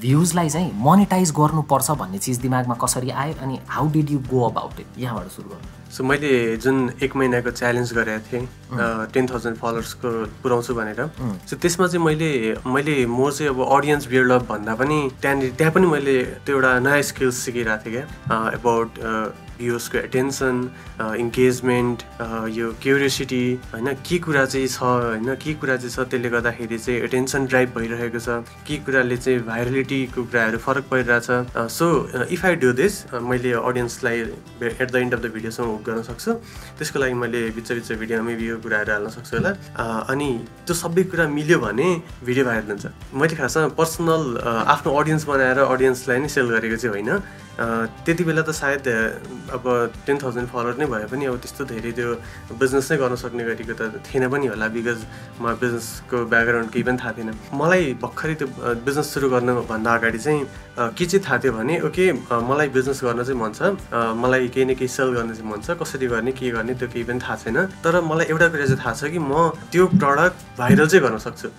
भ्युजलाई चाहिँ मोनेटाइज गर्नुपर्छ भन्ने चिज दिमागमा कसरी आयो अनि how did you go about it यहाँबाट सुरु गर्नु सो मैले जुन 1 महिनाको च्यालेन्ज गरेको थिएँ 10,000 फलोवर्सको पुऱ्याउँछु भनेर सो त्यसमा चाहिँ मैले मोर चाहिँ अब अडियन्स बिल्डअप भन्दा पनि त्यहाँ पनि मैले त्यो एउटा नयाँ स्किल्स सिकिरहेको थिएँ क्या अबाउट भ्युजको एटेन्सन इन्गेजमेन्ट यो क्युरियोसिटी होइन के कुरा चाहिँ छ होइन के कुरा चाहिँ छ त्यसले गर्दाखेरि चाहिँ एटेन्सन ड्राइभ भइरहेको छ के कुराले चाहिँ भाइरलिटीको कुराहरू फरक परिरहेछ so if I do this मैले अडियन्सलाई at the end of the भिडियोसम्म हुक गर्न सक्छु त्यसको लागि मैले बिच भिडियोमा मेबी यो कुराहरू हाल्न सक्छु होला अनि त्यो सबै कुरा मिल्यो भने भिडियो भाइरल हुन्छ मैले खासमा पर्सनल आफ्नो अडियन्स बनाएर अडियन्सलाई नै सेल गरेको चाहिँ होइन त्यति बेला त सायद अब 10,000 फलोवर नै भए पनि अब त्यस्तो धेरै त्यो बिजनेस नै गर्न सक्ने गरेको त थिएन पनि होला बिकज म बिजनेसको ब्याकग्राउन्ड केही पनि थाहा थिएन मलाई भर्खरै त्यो बिजनेस सुरु गर्नुभन्दा अगाडि चाहिँ के चाहिँ थाहा थियो भने ओके मलाई बिजनेस गर्न चाहिँ मन छ मलाई केही न केही सेल गर्न चाहिँ मन छ कसरी गर्ने के गर्ने त्यो केही पनि थाहा छैन तर मलाई एउटा कुरा चाहिँ थाहा छ कि म त्यो प्रडक्ट भाइरल चाहिँ गर्न सक्छु